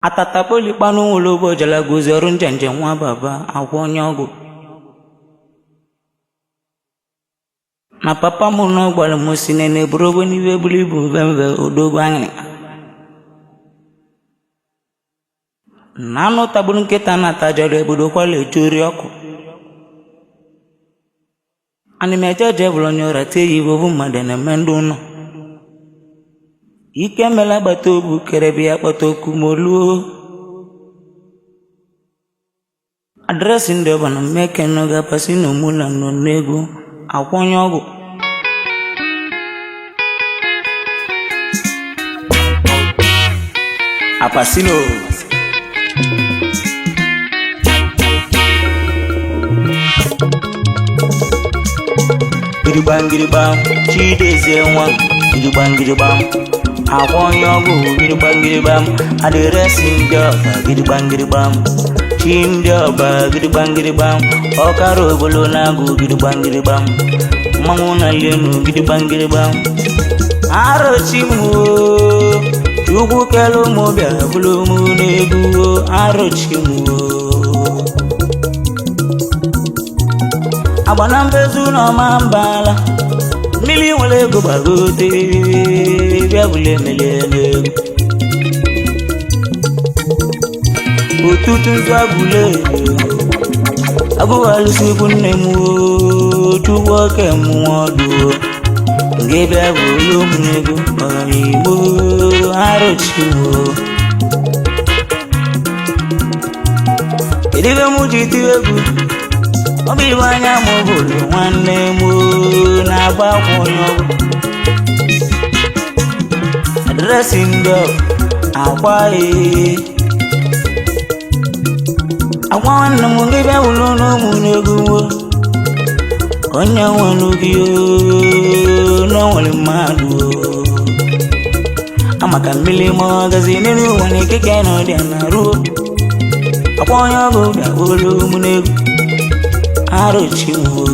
Atatapolikpanụ nwere ụbọjalagozi ọrụ njenje nwa baba agwa onye ọgwụ na papa m nọ gwara m si nene buru ogbe n'iwe buru ibu mvemve odogwu anyị na anụ tagburu nkịta na-atajọrọ egbudokwala echori ọkụ. Ana m eje eje bụrụ onye ụra tie ya iwe ovu mmadụ na-eme ndị ụlọ ike mela agbata obu kere bịa kpata okwu ma oluo adreesị ndị ọbana mmeke nọ ga-apasị na omula nọ n'egwu akwa onye ọgwụ. Apasino. Gidigbam gidigbam, Chidozie nwa gidigbam gidigbam, akwa onye ọgwụ gidigbam gidigbam, adịresị ndị ọba gidigbam gidigbam, chi ndị ọba gidigbam gidigbam, ọkara obolo na-agụ gidigbam gidigbam, mmanwụ na-ali enu gidigbam gidigbam. Arụchi m oo, Chukwu kelu ụmụ bịa bụrụ m n'egwu o, arụchi m oo. Agba na mbezu na ọma mbala mmiri nwere ego gbagote bịa bụla emelie n'egwu otutu nzu agụle agụghalụsikwu nne m oo, Chukwu oke mmụọ ọdụ nke bịa bụlu m n'egwu ọganigbo arụchi m oo. Kedu ibe mụ ji tiwe egwu? Ọ bụ ibe anya m bụrụ nwanne m oo, na-agba akwa onye ọgwụ adreesị ndị akwa ee akwa nwanne m gị bịa wụrụ n'ụmụ n'egwu wo onye nwere gị oo, na o nwere mmadụ oo. Amaka mmiri ma ọ gazi n'elu ụwa na ikike na ọdịa na ruo akwa onye ọgwụ bịa wụrụ m n'egwu arụchi m oo.